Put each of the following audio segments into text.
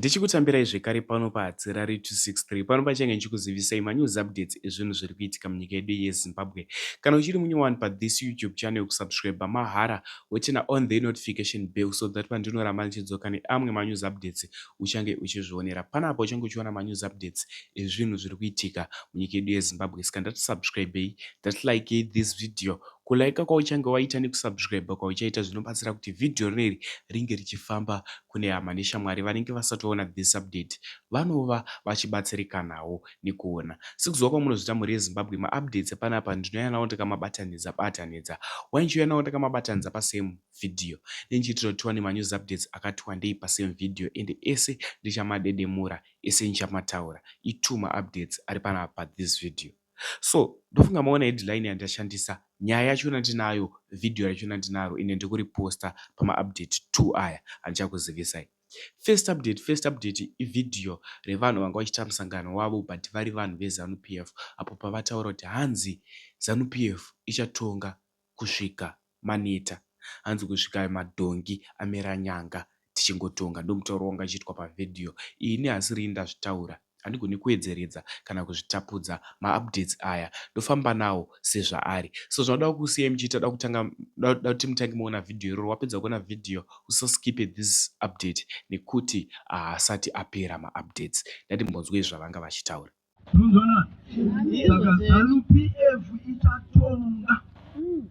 Ndichikutambirai zvekare pano paHatirari 263 pano pachange ndichikuzivisai manews updates ezvinhu zviri kuitika munyika yedu yeZimbabwe. Kana uchiri munyowani pathis YouTube channel kusubscribe mahara woturn on the notification bell so that pandinoramba ndichidzoka neamwe manews updates uchange uchizvionera. Panapa uchange uchiona manews updates ezvinhu zviri kuitika munyika yedu yeZimbabwe. Saka ndatisubscribei, ndatilikei this video Kulaika kwauchange waita nekusubscriber kwauchaita zvinobatsira kuti vhidhiyo rineri ringe richifamba kune hama neshamwari vanenge vasati vaona this update vanova vachibatsirikanawo nekuona. Sekuziva kwamunozviita mhuri yeZimbabwe maupdates epanapa ndinouya nawo ndakamabatanidza batanidza. Why ndichiuya nawo ndakamabatanidza pasame video? Nendichiitira kuti tiwane manews updates akati wandei pasame video ende ese ndichamadedemura ese ndichamataura. Itwo maupdates ari panapa pathis video. So ndofunga maona headline yandashandisa nyaya yachona ndinayo video rachona ndinaro ine ndikuriposta pamaupdate 2 aya andichakuzivisai. First update, first update ivideo revanhu vanga vachiita musangano wavo but vari vanhu veZanu PF apo pavataura kuti hanzi Zanu PF ichatonga kusvika maneta hanzi kusvika madhongi amera nyanga tichingotonga ndomutauro wanga uchiitwa pavideo ini hasirini ndazvitaura handigoni kuwedzeredza kana kuzvitapudza maupdates aya ndofamba nawo sezvaari so zvinoda kusiyai muchiita da kutanga da kuti mutange maona vhidhiyo iroro wapedza kuona vhidhiyo usaskipe this update nekuti haasati apera maupdates ndati mbonzwei zvavanga vachitaura Tinonzwana? Saka Zanu PF ichatonga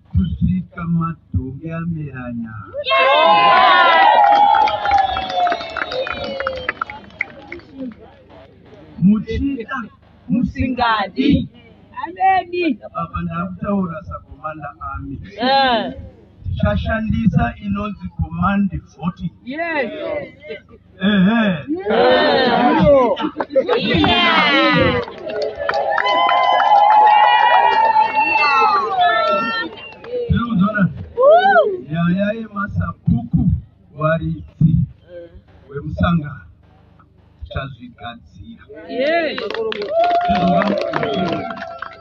kusvika madhongi amera nyanga. Muchida musingadi. Ameni. Apa ndakutaura sakomanda ami. Tichashandisa inonzi command voting. Yes. Ehe. Tinoona nyaya yemasabhuku waridzi wemusangano tichazvigadzira. Yes.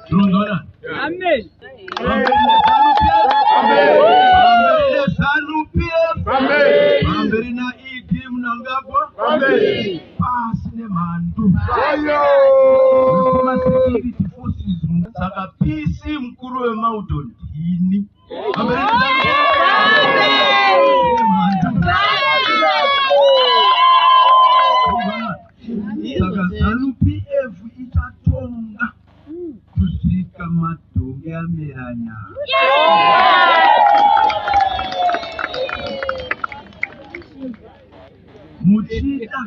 Tinoona Amen. Pamberi neZanu PF. Pamberi naED Mnangagwa. Pasi nemhandu. Security forces. Saka PC mukuru wemauto ndini. Pamberi neZanu PF. Saka Zanu PF ichatonga kusvika madhongi amera nyanga. Muchida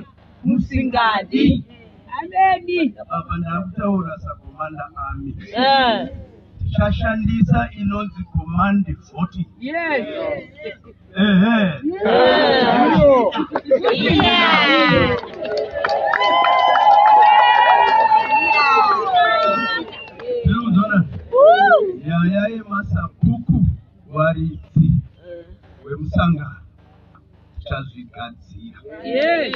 musingadi. Ameni. Apa ndakutaura sakomanda ami. Tichashandisa inonzi command voting. Yes. Ehe. Tinoona nyaya yemasabhuku waridzi wemusangano tichazvigadzira. Yes.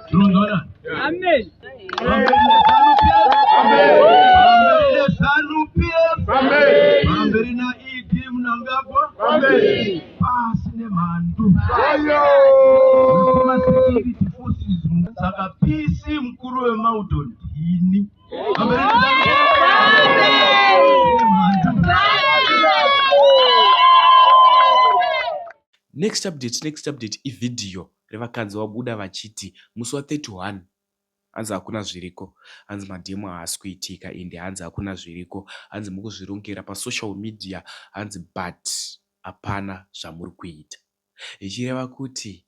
Tinoona Amen. Pamberi neZanu PF. Pamberi naED Mnangagwa. Pasi nemhandu. Security forces. Saka PC mukuru wemauto ndini. Pamberi neZanu PF. Next update, next update ivhidhiyo revakadzi vabuda vachiti musi wa 31 hanzi hakuna zviriko hanzi madhemo haasi kuitika ende hanzi hakuna zviriko hanzi mukuzvirongera pasocial media hanzi but hapana zvamuri kuita zvichireva kuti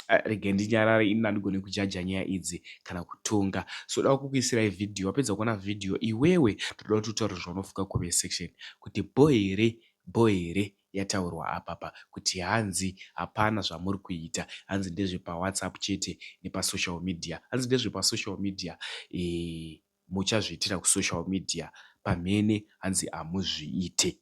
regai ndinyarare ini handigone kujaja nyaya idzi kana kutonga so da kukuisirai vhidhiyo wapedza kuona vhidhiyo iwewe ndoda kuti utaure zvaunofunga comment section kuti bho here bho here yataurwa apapa kuti hanzi hapana zvamuri kuita hanzi ndezvepawhatsapp chete nepasocial media hanzi ndezvepasocial media e, muchazviitira kusocial media pamhene hanzi hamuzviite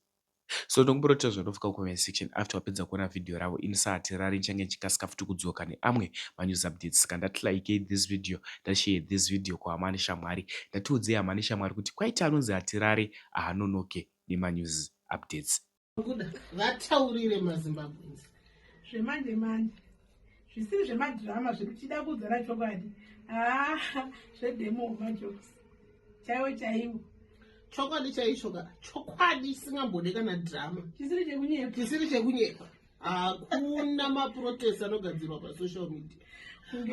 so ndokumbira kuti zvandofika comment section after wapedza kuona video ravo ini sahatirari ndichange ndichikasika futi kudzoka neamwe manews updates saka ndati like this video ndashare this video kuhama neshamwari ndatiudzei hama neshamwari kuti kwaita anonzi hatirari haanonoke nemanews updates Kuda vataurire maZimbabweans. Zvemanje manje. Zvisiri zvemadhirama zvedu, tichida kuudzana chokwadi. Haa, zvedemo majokes chaiwo chaiwo. Chokwadi chaicho ka, chokwadi chisingambode kana dhirama. Chisiri chekunyepa. Chisiri chekunyepa. Hakuna maprotest anogadzirwa pasocial media.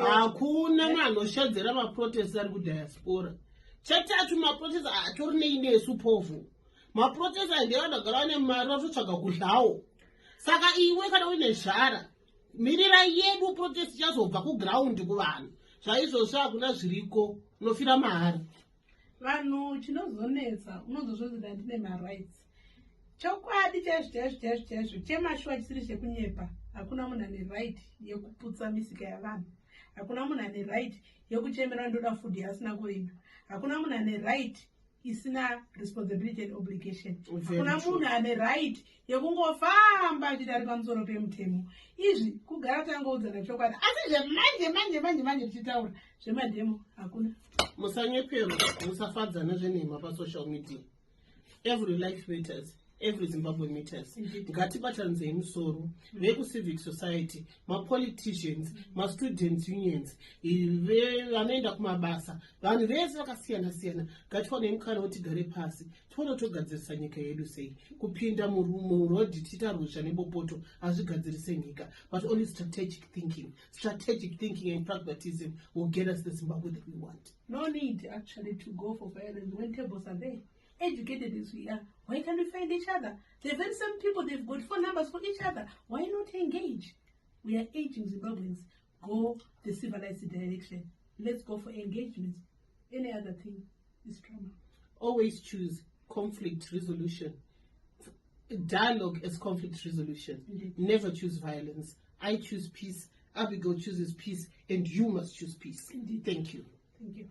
Hakuna munhu anoshedzera maprotest ari kudiaspora. Chetatu, maprotest hatori nei nesu povho. Maprotest aya ndevanhu vagara vane mari, vatotsvaga kudlawo. Saka iwe kana uine zhara, mirira yedu protest ichazobva kuground kuvanhu. Zvaizvozvo hakuna zviriko, unofira mahara. Vanhu, chinozonetsa, unozozvozida ndine marights. Chokwadi chaizvo chaizvo chaizvo chaizvo chemashuwa chisiri chekunyepa, hakuna munhu ane right yekuputsa misika yavanhu. Hakuna munhu ane right yekuchemera ndoda food yaasina kurima. Hakuna munhu ane right isina responsibility and obligation. Hakuna munhu ane right yekungofamba achiti ari pamusoro pemutemo. Izvi kugara tangoudzana chokwadi, asi zvemanje manje manje manje tichitaura zvemademo, hakuna. Musanyeperwa, musafadzana zvenhema pasocial media. Every life matters, every Zimbabwe matters. Ngatibatanidzei musoro, vekucivic society, mapoliticians, mastudents unions, vanoenda kumabasa, vanhu vese vakasiyana siyana. Ngatiwanei mukana wetigare pasi, tione togadzirisa nyika yedu sei. Kupinda murodhi tiita ruzha nebopoto hazvigadzirise nyika, but only strategic thinking, strategic thinking and pragmatism will get us the Zimbabwe that we want. No need actually to go for violence when tables are there. Educated as we are, why can't we find each other? The very same people, they've got phone numbers for each other. Why not engage? We are aging Zimbabweans. Go the civilized direction. Let's go for engagements. Any other thing is trauma. Always choose conflict resolution, dialogue as conflict resolution. Never choose violence. I choose peace, Abigail chooses peace, and you must choose peace. Indeed. Thank you. Thank you.